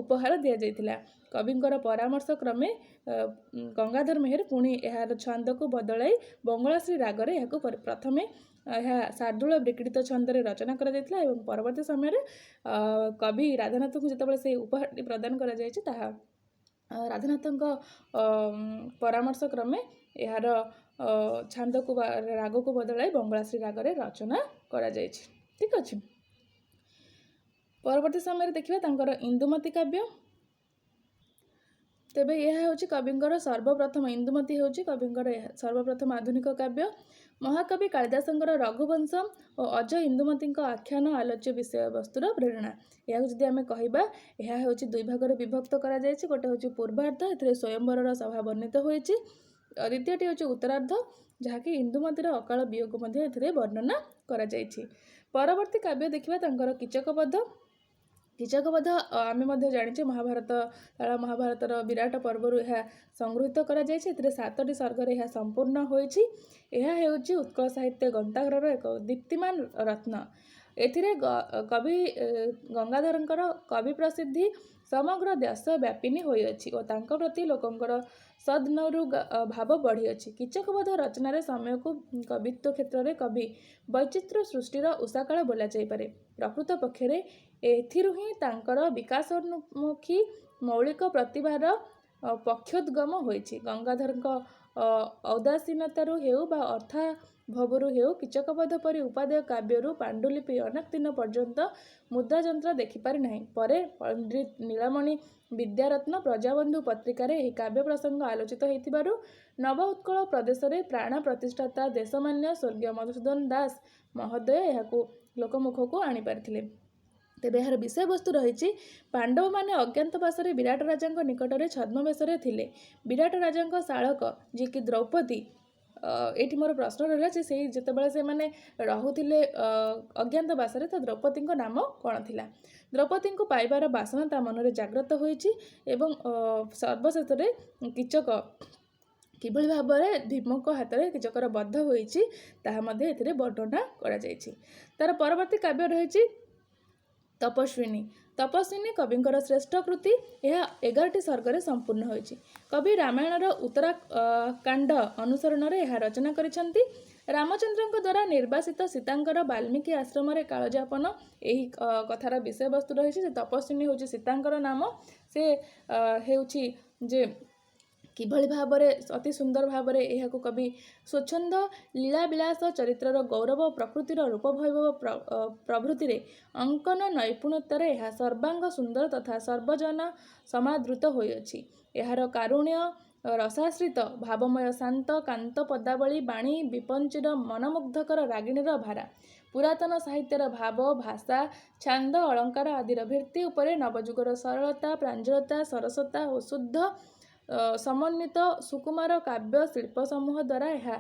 ଉପହାର ଦିଆଯାଇଥିଲା। କବିଙ୍କର ପରାମର୍ଶ କ୍ରମେ ଗଙ୍ଗାଧର ମେହେର ପୁଣି ଏହାର ଛାନ୍ଦକୁ ବଦଳାଇ ବଙ୍ଗଳାଶ୍ରୀ ରାଗରେ ଏହାକୁ ପ୍ରଥମେ ଏହା ଶାର୍ଦ୍ଦୂଳ ବିକ୍ରୀଡ଼ିତ ଛନ୍ଦରେ ରଚନା କରାଯାଇଥିଲା ଏବଂ ପରବର୍ତ୍ତୀ ସମୟରେ କବି ରାଧାନାଥଙ୍କୁ ଯେତେବେଳେ ସେଇ ଉପହାରଟି ପ୍ରଦାନ କରାଯାଇଛି, ତାହା ରାଧାନାଥଙ୍କ ପରାମର୍ଶ କ୍ରମେ ଏହାର ଛାନ୍ଦକୁ ବା ରାଗକୁ ବଦଳାଇ ବଙ୍ଗଳାଶ୍ରୀ ରାଗରେ ରଚନା କରାଯାଇଛି। ଠିକ୍ ଅଛି, ପରବର୍ତ୍ତୀ ସମୟରେ ଦେଖିବା ତାଙ୍କର ଇନ୍ଦୁମତୀ କାବ୍ୟ। ତେବେ ଏହା ହେଉଛି କବିଙ୍କର ସର୍ବପ୍ରଥମ, ଇନ୍ଦୁମତୀ ହେଉଛି କବିଙ୍କର ଏହା ସର୍ବପ୍ରଥମ ଆଧୁନିକ କାବ୍ୟ। ମହାକବି କାଳିଦାସଙ୍କର ରଘୁବଂଶ ଓ ଅଜ ଇନ୍ଦୁମତୀଙ୍କ ଆଖ୍ୟାନ ଆଲୋଚ୍ୟ ବିଷୟବସ୍ତୁର ପ୍ରେରଣା। ଏହାକୁ ଯଦି ଆମେ କହିବା, ଏହା ହେଉଛି ଦୁଇ ଭାଗରେ ବିଭକ୍ତ କରାଯାଇଛି। ଗୋଟେ ହେଉଛି ପୂର୍ବାର୍ଦ୍ଧ, ଏଥିରେ ସ୍ୱୟଂବରର ସଭା ବର୍ଣ୍ଣିତ ହୋଇଛି। ଦ୍ୱିତୀୟଟି ହେଉଛି ଉତ୍ତରାର୍ଦ୍ଧ, ଯାହାକି ଇନ୍ଦୁମତୀର ଅକାଳ ବିୟୋଗ ମଧ୍ୟ ଏଥିରେ ବର୍ଣ୍ଣନା କରାଯାଇଛି। ପରବର୍ତ୍ତୀ କାବ୍ୟ ଦେଖିବା ତାଙ୍କର କୀଚକବଧ। କୀଚକବଧ ଆମେ ମଧ୍ୟ ଜାଣିଛେ, ମହାଭାରତ କାଳ ମହାଭାରତର ବିରାଟ ପର୍ବରୁ ଏହା ସଂଗୃହୀତ କରାଯାଇଛି। ଏଥିରେ 7ଟି ସର୍ଗରେ ଏହା ସମ୍ପୂର୍ଣ୍ଣ ହୋଇଛି। ଏହା ହେଉଛି ଉତ୍କଳ ସାହିତ୍ୟ ଗନ୍ତାଘରର ଏକ ଦୀପ୍ତିମାନ ରତ୍ନ। ଏଥିରେ କବି ଗଙ୍ଗାଧରଙ୍କର କବି ପ୍ରସିଦ୍ଧି ସମଗ୍ର ଦେଶ ବ୍ୟାପିନୀ ହୋଇଅଛି ଓ ତାଙ୍କ ପ୍ରତି ଲୋକଙ୍କର ସଦ୍ନରୁ ଭାବ ବଢ଼ିଅଛି। କୀଚକବଧ ରଚନାରେ ସମୟକୁ କବିତ୍ୱ କ୍ଷେତ୍ରରେ କବି ବୈଚିତ୍ର୍ୟ ସୃଷ୍ଟିର ଉଷାକାଳ ବୋଲାଯାଇପାରେ। ପ୍ରକୃତ ପକ୍ଷରେ ଏଥିରୁ ହିଁ ତାଙ୍କର ବିକାଶୋନ୍ମୁଖୀ ମୌଳିକ ପ୍ରତିଭାର ପକ୍ଷୋଦ୍ଗମ ହୋଇଛି। ଗଙ୍ଗାଧରଙ୍କ ଔଦାସୀନତାରୁ ହେଉ ବା ଅର୍ଥାଭାବରୁ ହେଉ, କୀଚକବଧ ପରି ଉପାଦେୟ କାବ୍ୟରୁ ପାଣ୍ଡୁଲିପି ଅନେକ ଦିନ ପର୍ଯ୍ୟନ୍ତ ମୁଦ୍ରାଯନ୍ତ୍ର ଦେଖିପାରି ନାହିଁ। ପରେ ପଣ୍ଡିତ ନୀଳମଣି ବିଦ୍ୟାରତ୍ନ ପ୍ରଜାବନ୍ଧୁ ପତ୍ରିକାରେ ଏହି କାବ୍ୟ ପ୍ରସଙ୍ଗ ଆଲୋଚିତ ହୋଇଥିବାରୁ ନବ ଉତ୍କଳ ପ୍ରଦେଶରେ ପ୍ରାଣ ପ୍ରତିଷ୍ଠାତା ଦେଶମାନ୍ୟ ସ୍ୱର୍ଗୀୟ ମଧୁସୂଦନ ଦାସ ମହୋଦୟ ଏହାକୁ ଲୋକମୁଖକୁ ଆଣିପାରିଥିଲେ। ତେବେ ଏହାର ବିଷୟବସ୍ତୁ ରହିଛି, ପାଣ୍ଡବମାନେ ଅଜ୍ଞାତବାସରେ ବିରାଟ ରାଜାଙ୍କ ନିକଟରେ ଛଦ୍ମବେଶରେ ଥିଲେ। ବିରାଟ ରାଜାଙ୍କ ଶାଳକ ଯିଏକି ଦ୍ରୌପଦୀ, ଏଇଠି ମୋର ପ୍ରଶ୍ନ ରହିଲା ଯେ ସେଇ ଯେତେବେଳେ ସେମାନେ ରହୁଥିଲେ ଅଜ୍ଞାତବାସରେ, ତ ଦ୍ରୌପଦୀଙ୍କ ନାମ କ'ଣ ଥିଲା? ଦ୍ରୌପଦୀଙ୍କୁ ପାଇବାର ବାସନା ତା ମନରେ ଜାଗ୍ରତ ହୋଇଛି ଏବଂ ସର୍ବଶେଷରେ କୀଚକ କିଭଳି ଭାବରେ ଭୀମଙ୍କ ହାତରେ କୀଚକର ବଦ୍ଧ ହୋଇଛି, ତାହା ମଧ୍ୟ ଏଥିରେ ବର୍ଣ୍ଣନା କରାଯାଇଛି। ତାର ପରବର୍ତ୍ତୀ କାବ୍ୟ ରହିଛି ତପସ୍ୱିନୀ। ତପସ୍ୱିନୀ କବିଙ୍କର ଶ୍ରେଷ୍ଠ କୃତି। ଏହା 11ଟି ସର୍ଗରେ ସମ୍ପୂର୍ଣ୍ଣ ହୋଇଛି। କବି ରାମାୟଣର ଉତ୍ତରାକାଣ୍ଡ ଅନୁସରଣରେ ଏହା ରଚନା କରିଛନ୍ତି। ରାମଚନ୍ଦ୍ରଙ୍କ ଦ୍ୱାରା ନିର୍ବାସିତ ସୀତାଙ୍କର ବାଲ୍ମୀକି ଆଶ୍ରମରେ କାଳଯାପନ ଏହି କଥାର ବିଷୟବସ୍ତୁ ରହିଛି। ଯେ ତପସ୍ୱିନୀ ହେଉଛି ସୀତାଙ୍କର ନାମ। ସେ ହେଉଛି ଯେ କିଭଳି ଭାବରେ ଅତି ସୁନ୍ଦର ଭାବରେ ଏହାକୁ କବି ସ୍ୱଚ୍ଛନ୍ଦ ଲୀଳାବିଳାସ ଚରିତ୍ରର ଗୌରବ, ପ୍ରକୃତିର ରୂପ ବୈଭବ ପ୍ରଭୃତିରେ ଅଙ୍କନ ନୈପୁଣ୍ୟତାରେ ଏହା ସର୍ବାଙ୍ଗ ସୁନ୍ଦର ତଥା ସର୍ବଜନ ସମାଦୃତ ହୋଇଅଛି। ଏହାର କାରୁଣ୍ୟ ରସାଶ୍ରିତ ଭାବମୟ ଶାନ୍ତ କାନ୍ତ ପଦାବଳୀ ବାଣୀ ବିପଞ୍ଚିର ମନମୁଗ୍ଧକର ରାଗିଣୀର ଭାରା। ପୁରାତନ ସାହିତ୍ୟର ଭାବ, ଭାଷା, ଛାନ୍ଦ, ଅଳଙ୍କାର ଆଦିର ଭିତ୍ତି ଉପରେ ନବଯୁଗର ସରଳତା, ପ୍ରାଞ୍ଜଳତା, ସରସତା ଓ ଶୁଦ୍ଧ ସମନ୍ୱିତ ସୁକୁମାର କାବ୍ୟ ଶିଳ୍ପ ସମୂହ ଦ୍ୱାରା ଏହା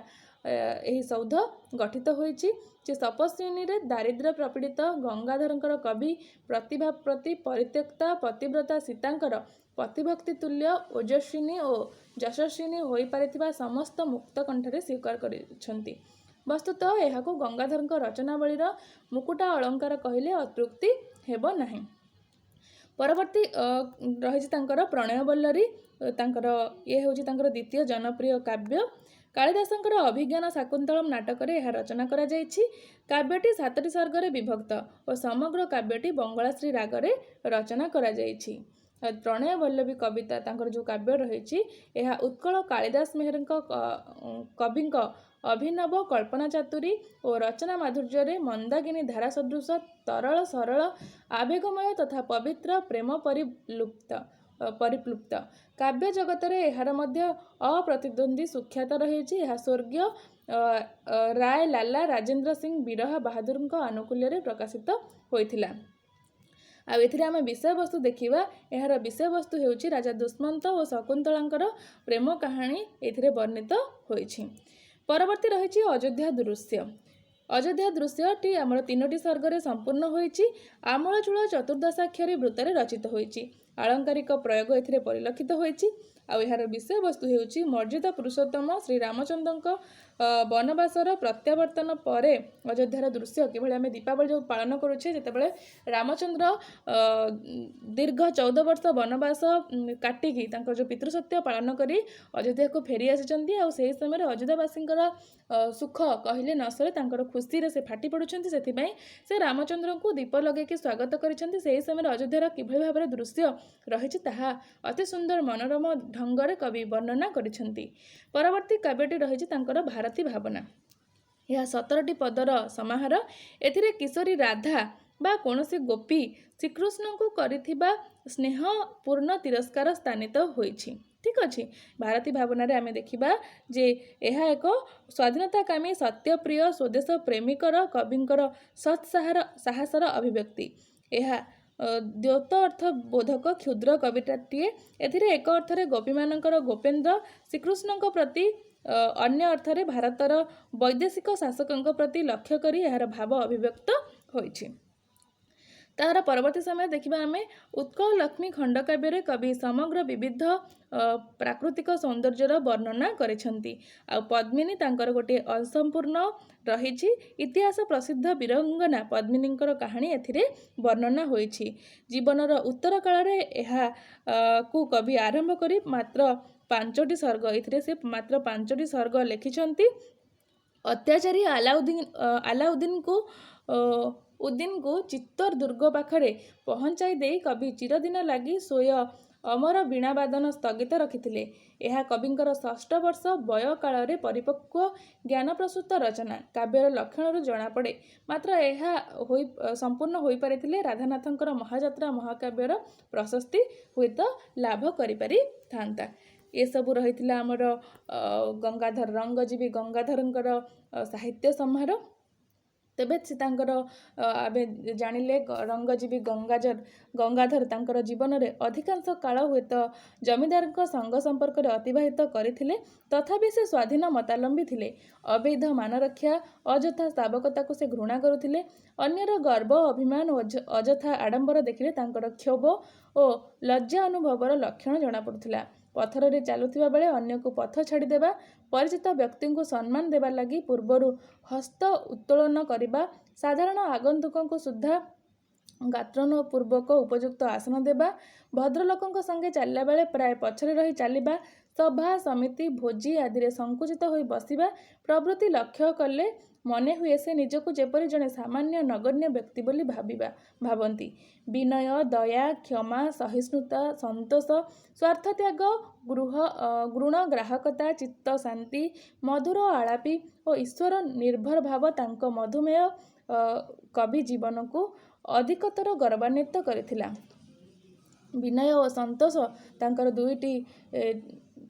ଏହି ସୌଧ ଗଠିତ ହୋଇଛି। ଯେ ତପସ୍ୱିନୀରେ ଦାରିଦ୍ର୍ୟ ପ୍ରପୀଡ଼ିତ ଗଙ୍ଗାଧରଙ୍କର କବି ପ୍ରତିଭା ପ୍ରତି ପରିତ୍ୟକ୍ତା ପତିବ୍ରତା ସୀତାଙ୍କର ପତିଭକ୍ତି ତୁଲ୍ୟ ଓଜସ୍ୱିନୀ ଓ ଯଶସ୍ୱିନୀ ହୋଇପାରିଥିବା ସମସ୍ତ ମୁକ୍ତ କଣ୍ଠରେ ସ୍ୱୀକାର କରିଛନ୍ତି। ବସ୍ତୁତଃ ଏହାକୁ ଗଙ୍ଗାଧରଙ୍କ ରଚନାବଳୀର ମୁକୁଟା ଅଳଙ୍କାର କହିଲେ ଅତ୍ୟୁକ୍ତି ହେବ ନାହିଁ। ପରବର୍ତ୍ତୀ ରହିଛି ତାଙ୍କର ପ୍ରଣୟ ବଲ୍ଲରୀ। ତାଙ୍କର ଇଏ ହେଉଛି ତାଙ୍କର ଦ୍ୱିତୀୟ ଜନପ୍ରିୟ କାବ୍ୟ। କାଳିଦାସଙ୍କର ଅଭିଜ୍ଞାନ ଶାକୁନ୍ତଳମ୍ ନାଟକରେ ଏହା ରଚନା କରାଯାଇଛି। କାବ୍ୟଟି 7ଟି ସର୍ଗରେ ବିଭକ୍ତ ଓ ସମଗ୍ର କାବ୍ୟଟି ବଙ୍ଗଳାଶ୍ରୀ ରାଗରେ ରଚନା କରାଯାଇଛି। ପ୍ରଣୟ ବଲ୍ଲଭୀ କବିତା ତାଙ୍କର ଯେଉଁ କାବ୍ୟ ରହିଛି, ଏହା ଉତ୍କଳ କାଳିଦାସ ମେହେରଙ୍କ କବିଙ୍କ ଅଭିନବ କଳ୍ପନା ଚାତୁରୀ ଓ ରଚନା ମାଧୁର୍ଯ୍ୟରେ ମନ୍ଦାକିନୀ ଧାରା ସଦୃଶ ତରଳ, ସରଳ, ଆବେଗମୟ ତଥା ପବିତ୍ର ପ୍ରେମ ପରିପ୍ଲୁପ୍ତ। କାବ୍ୟ ଜଗତରେ ଏହାର ମଧ୍ୟ ଅପ୍ରତିଦ୍ୱନ୍ଦ୍ୱୀ ସୁଖ୍ୟାତ ରହିଛି। ଏହା ସ୍ୱର୍ଗୀୟ ରାୟ ଲାଲା ରାଜେନ୍ଦ୍ର ସିଂ ବିରହା ବାହାଦୁରଙ୍କ ଆନୁକୂଲ୍ୟରେ ପ୍ରକାଶିତ ହୋଇଥିଲା। ଆଉ ଏଥିରେ ଆମେ ବିଷୟବସ୍ତୁ ଦେଖିବା। ଏହାର ବିଷୟବସ୍ତୁ ହେଉଛି ରାଜା ଦୁଷ୍ମନ୍ତ ଓ ଶକୁନ୍ତଳାଙ୍କର ପ୍ରେମ କାହାଣୀ ଏଥିରେ ବର୍ଣ୍ଣିତ ହୋଇଛି। ପରବର୍ତ୍ତୀ ରହିଛି ଅଯୋଧ୍ୟା ଦୃଶ୍ୟ। ଅଯୋଧ୍ୟା ଦୃଶ୍ୟଟି ଆମର 3ଟି ସର୍ଗରେ ସମ୍ପୂର୍ଣ୍ଣ ହୋଇଛି। ଆମୂଳଚୂଳ ଚତୁର୍ଦ୍ଦଶାକ୍ଷରୀ ବୃତ୍ତରେ ରଚିତ ହୋଇଛି। ଆଳଙ୍କାରିକ ପ୍ରୟୋଗ ଏଥିରେ ପରିଲକ୍ଷିତ ହୋଇଛି। ଆଉ ଏହାର ବିଷୟବସ୍ତୁ ହେଉଛି ମର୍ଯ୍ୟାଦା ପୁରୁଷୋତ୍ତମ ଶ୍ରୀରାମଚନ୍ଦ୍ରଙ୍କ ବନବାସର ପ୍ରତ୍ୟାବର୍ତ୍ତନ ପରେ ଅଯୋଧ୍ୟାର ଦୃଶ୍ୟ କିଭଳି। ଆମେ ଦୀପାବଳି ଯେଉଁ ପାଳନ କରୁଛେ, ଯେତେବେଳେ ରାମଚନ୍ଦ୍ର ଦୀର୍ଘ 14 ବର୍ଷ ବନବାସ କାଟିକି ତାଙ୍କର ଯେଉଁ ପିତୃସତ୍ୟ ପାଳନ କରି ଅଯୋଧ୍ୟାକୁ ଫେରି ଆସିଛନ୍ତି, ଆଉ ସେହି ସମୟରେ ଅଯୋଧ୍ୟାବାସୀଙ୍କର ସୁଖ କହିଲେ ନ ସରେ, ତାଙ୍କର ଖୁସିରେ ସେ ଫାଟି ପଡ଼ୁଛନ୍ତି। ସେଥିପାଇଁ ସେ ରାମଚନ୍ଦ୍ରଙ୍କୁ ଦୀପ ଲଗେଇକି ସ୍ୱାଗତ କରିଛନ୍ତି। ସେହି ସମୟରେ ଅଯୋଧ୍ୟାର କିଭଳି ଭାବରେ ଦୃଶ୍ୟ ରହିଛି, ତାହା ଅତି ସୁନ୍ଦର ମନୋରମ ଢଙ୍ଗରେ କବି ବର୍ଣ୍ଣନା କରିଛନ୍ତି। ପରବର୍ତ୍ତୀ କାବ୍ୟଟି ରହିଛି ତାଙ୍କର ଭାରତୀ ଭାବନା। ଏହା 17ଟି ପଦର ସମାହାର। ଏଥିରେ କିଶୋରୀ ରାଧା ବା କୌଣସି ଗୋପୀ ଶ୍ରୀକୃଷ୍ଣଙ୍କୁ କରିଥିବା ସ୍ନେହପୂର୍ଣ୍ଣ ତିରସ୍କାର ସ୍ଥାନିତ ହୋଇଛି। ଠିକ୍ ଅଛି। ଭାରତୀ ଭାବନାରେ ଆମେ ଦେଖିବା ଯେ ଏହା ଏକ ସ୍ୱାଧୀନତାକାମୀ, ସତ୍ୟପ୍ରିୟ, ସ୍ୱଦେଶ ପ୍ରେମିକର କବିଙ୍କର ସତ୍ ସାହସର ଅଭିବ୍ୟକ୍ତି। ଏହା ଦ୍ୟୋତ ଅର୍ଥ ବୋଧକ କ୍ଷୁଦ୍ର କବିତାଟିଏ। ଏଥିରେ ଏକ ଅର୍ଥରେ ଗୋପୀମାନଙ୍କର ଗୋପେନ୍ଦ୍ର ଶ୍ରୀକୃଷ୍ଣଙ୍କ ପ୍ରତି, ଅନ୍ୟ ଅର୍ଥରେ ଭାରତର ବୈଦେଶିକ ଶାସକଙ୍କ ପ୍ରତି ଲକ୍ଷ୍ୟ କରି ଏହାର ଭାବ ଅଭିବ୍ୟକ୍ତ ହୋଇଛି। ତାହାର ପରବର୍ତ୍ତୀ ସମୟରେ ଦେଖିବା ଆମେ ଉତ୍କଳ ଲକ୍ଷ୍ମୀ ଖଣ୍ଡକାବ୍ୟରେ କବି ସମଗ୍ର ବିବିଧ ପ୍ରାକୃତିକ ସୌନ୍ଦର୍ଯ୍ୟର ବର୍ଣ୍ଣନା କରିଛନ୍ତି। ଆଉ ପଦ୍ମିନୀ ତାଙ୍କର ଗୋଟିଏ ଅସମ୍ପୂର୍ଣ୍ଣ ରହିଛି। ଇତିହାସ ପ୍ରସିଦ୍ଧ ବୀରାଙ୍ଗନା ପଦ୍ମିନୀଙ୍କର କାହାଣୀ ଏଥିରେ ବର୍ଣ୍ଣନା ହୋଇଛି। ଜୀବନର ଉତ୍ତର କାଳରେ ଏହା କୁ କବି ଆରମ୍ଭ କରି ମାତ୍ର 5ଟି ସର୍ଗ, ଏଥିରେ ସେ ମାତ୍ର 5ଟି ସର୍ଗ ଲେଖିଛନ୍ତି। ଅତ୍ୟାଚାରୀ ଆଲାଉଦ୍ଦିନକୁ ଉଦ୍ଦିନକୁ ଚିତ୍ତୋର ଦୁର୍ଗ ପାଖରେ ପହଞ୍ଚାଇ ଦେଇ କବି ଚିରଦିନ ଲାଗି ସ୍ୱୀୟ ଅମର ବୀଣାବାଦନ ସ୍ଥଗିତ ରଖିଥିଲେ। ଏହା କବିଙ୍କର ଷଷ୍ଠ ବର୍ଷ ବୟ କାଳରେ ପରିପକ୍ୱ ଜ୍ଞାନପ୍ରସୂତ ରଚନା କାବ୍ୟର ଲକ୍ଷଣରୁ ଜଣାପଡ଼େ। ମାତ୍ର ଏହା ହୋଇ ସମ୍ପୂର୍ଣ୍ଣ ହୋଇପାରିଥିଲେ ରାଧାନାଥଙ୍କର ମହାଯାତ୍ରା ମହାକାବ୍ୟର ପ୍ରଶସ୍ତି ହୁଏତ ଲାଭ କରିପାରିଥାନ୍ତା। ଏସବୁ ରହିଥିଲା ଆମର ଗଙ୍ଗାଧର, ରଙ୍ଗଜୀବୀ ଗଙ୍ଗାଧରଙ୍କର ସାହିତ୍ୟ ସମ୍ଭାର। ତେବେ ସେ ତାଙ୍କର ଆମେ ଜାଣିଲେ, ରଙ୍ଗଜୀବୀ ଗଙ୍ଗାଧର ତାଙ୍କର ଜୀବନରେ ଅଧିକାଂଶ କାଳ ହୁଏତ ଜମିଦାରଙ୍କ ସଙ୍ଗ ସମ୍ପର୍କରେ ଅତିବାହିତ କରିଥିଲେ। ତଥାପି ସେ ସ୍ୱାଧୀନ ମତାବଲମ୍ବୀ ଥିଲେ। ଅବୈଧ ମାନରକ୍ଷା, ଅଯଥା ସ୍ତାବକତାକୁ ସେ ଘୃଣା କରୁଥିଲେ। ଅନ୍ୟର ଗର୍ବ, ଅଭିମାନ ଓ ଅଯଥା ଆଡ଼ମ୍ବର ଦେଖିଲେ ତାଙ୍କର କ୍ଷୋଭ ଓ ଲଜ୍ଜା ଅନୁଭବର ଲକ୍ଷଣ ଜଣାପଡ଼ୁଥିଲା। ପଥରରେ ଚାଲୁଥିବା ବେଳେ ଅନ୍ୟକୁ ପଥ ଛାଡ଼ିଦେବା, ପରିଚିତ ବ୍ୟକ୍ତିଙ୍କୁ ସମ୍ମାନ ଦେବା ଲାଗି ପୂର୍ବରୁ ହସ୍ତ ଉତ୍ତୋଳନ କରିବା, ସାଧାରଣ ଆଗନ୍ତୁକଙ୍କୁ ସୁଦ୍ଧା ଗାତ୍ରୋତ୍ତୋଳନ ପୂର୍ବକ ଉପଯୁକ୍ତ ଆସନ ଦେବା, ଭଦ୍ରଲୋକଙ୍କ ସଙ୍ଗେ ଚାଲିଲା ବେଳେ ପ୍ରାୟ ପଛରେ ରହି ଚାଲିବା, ସଭା ସମିତି, ଭୋଜି ଆଦିରେ ସଂକୁଚିତ ହୋଇ ବସିବା ପ୍ରଭୃତି ଲକ୍ଷ୍ୟ କଲେ ମନେ ହୁଏ ସେ ନିଜକୁ ଯେପରି ଜଣେ ସାମାନ୍ୟ ନଗଣ୍ୟ ବ୍ୟକ୍ତି ବୋଲି ଭାବନ୍ତି। ବିନୟ, ଦୟା, କ୍ଷମା, ସହିଷ୍ଣୁତା, ସନ୍ତୋଷ, ସ୍ୱାର୍ଥତ୍ୟାଗ, ଗୁଣଗ୍ରାହକତା, ଚିତ୍ତ ଶାନ୍ତି, ମଧୁର ଆଳାପୀ ଓ ଈଶ୍ୱର ନିର୍ଭର ଭାବ ତାଙ୍କ ମଧୁମେହ କବି ଜୀବନକୁ ଅଧିକତର ଗୌରବାନ୍ୱିତ କରିଥିଲା। ବିନୟ ଓ ସନ୍ତୋଷ ତାଙ୍କର ଦୁଇଟି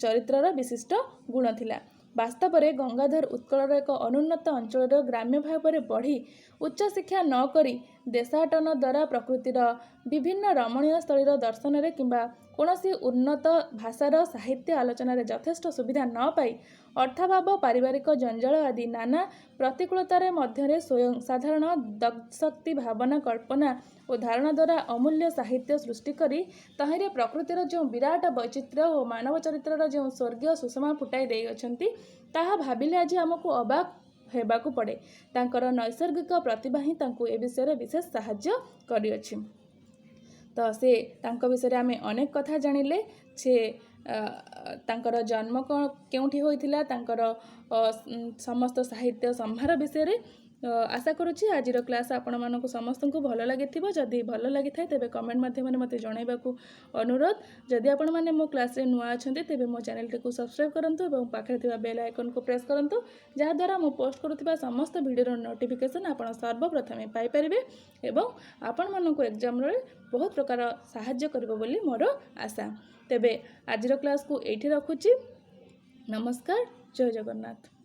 ଚରିତ୍ରର ବିଶିଷ୍ଟ ଗୁଣ ଥିଲା। ବାସ୍ତବରେ ଗଙ୍ଗାଧର ଉତ୍କଳର ଏକ ଅନୁନ୍ନତ ଅଞ୍ଚଳର ଗ୍ରାମ୍ୟ ଭାବରେ ବଢ଼ି, ଉଚ୍ଚଶିକ୍ଷା ନ କରି, ଦେଶାଟନ ଦ୍ୱାରା ପ୍ରକୃତିର ବିଭିନ୍ନ ରମଣୀୟ ସ୍ଥଳୀର ଦର୍ଶନରେ କିମ୍ବା କୌଣସି ଉନ୍ନତ ଭାଷାର ସାହିତ୍ୟ ଆଲୋଚନାରେ ଯଥେଷ୍ଟ ସୁବିଧା ନ ପାଇ, ଅର୍ଥାଭାବ, ପାରିବାରିକ ଜଞ୍ଜାଳ ଆଦି ନାନା ପ୍ରତିକୂଳତାରେ ମଧ୍ୟରେ ସ୍ୱୟଂ ସାଧାରଣ ଦଗ୍ଧଶକ୍ତି, ଭାବନା, କଳ୍ପନା ଓ ଧାରଣା ଦ୍ୱାରା ଅମୂଲ୍ୟ ସାହିତ୍ୟ ସୃଷ୍ଟି କରି ତହିଁରେ ପ୍ରକୃତିର ଯେଉଁ ବିରାଟ ବୈଚିତ୍ର୍ୟ ଓ ମାନବ ଚରିତ୍ରର ଯେଉଁ ସ୍ୱର୍ଗୀୟ ସୁଷମା ଫୁଟାଇ ଦେଇଅଛନ୍ତି, ତାହା ଭାବିଲେ ଆଜି ଆମକୁ ଅବାକ୍ ହେବାକୁ ପଡ଼େ। ତାଙ୍କର ନୈସର୍ଗିକ ପ୍ରତିଭା ହିଁ ତାଙ୍କୁ ଏ ବିଷୟରେ ବିଶେଷ ସାହାଯ୍ୟ କରିଅଛି। ତ ସେ ତାଙ୍କ ବିଷୟରେ ଆମେ ଅନେକ କଥା ଜାଣିଲେ। ସେ ତାଙ୍କର ଜନ୍ମ କ'ଣ, କେଉଁଠି ହୋଇଥିଲା, ତାଙ୍କର ସମସ୍ତ ସାହିତ୍ୟ ସମ୍ଭାର ବିଷୟରେ। ଆଶା କରୁଛି ଆଜିର କ୍ଲାସ୍ ଆପଣମାନଙ୍କୁ ସମସ୍ତଙ୍କୁ ଭଲ ଲାଗିଥିବ। ଯଦି ଭଲ ଲାଗିଥାଏ, ତେବେ କମେଣ୍ଟ ମାଧ୍ୟମରେ ମୋତେ ଜଣାଇବାକୁ ଅନୁରୋଧ। ଯଦି ଆପଣମାନେ ମୋ କ୍ଲାସ୍ରେ ନୂଆ ଅଛନ୍ତି, ତେବେ ମୋ ଚ୍ୟାନେଲଟିକୁ ସବସ୍କ୍ରାଇବ୍ କରନ୍ତୁ ଏବଂ ପାଖରେ ଥିବା ବେଲ୍ ଆଇକନ୍କୁ ପ୍ରେସ୍ କରନ୍ତୁ, ଯାହାଦ୍ୱାରା ମୁଁ ପୋଷ୍ଟ କରୁଥିବା ସମସ୍ତ ଭିଡ଼ିଓର ନୋଟିଫିକେସନ୍ ଆପଣ ସର୍ବପ୍ରଥମେ ପାଇପାରିବେ ଏବଂ ଆପଣମାନଙ୍କୁ ଏକ୍ଜାମ୍ରେ ବହୁତ ପ୍ରକାର ସାହାଯ୍ୟ କରିବ ବୋଲି ମୋର ଆଶା। ତେବେ ଆଜିର କ୍ଲାସ୍କୁ ଏଇଠି ରଖୁଛି। ନମସ୍କାର, ଜୟ ଜଗନ୍ନାଥ।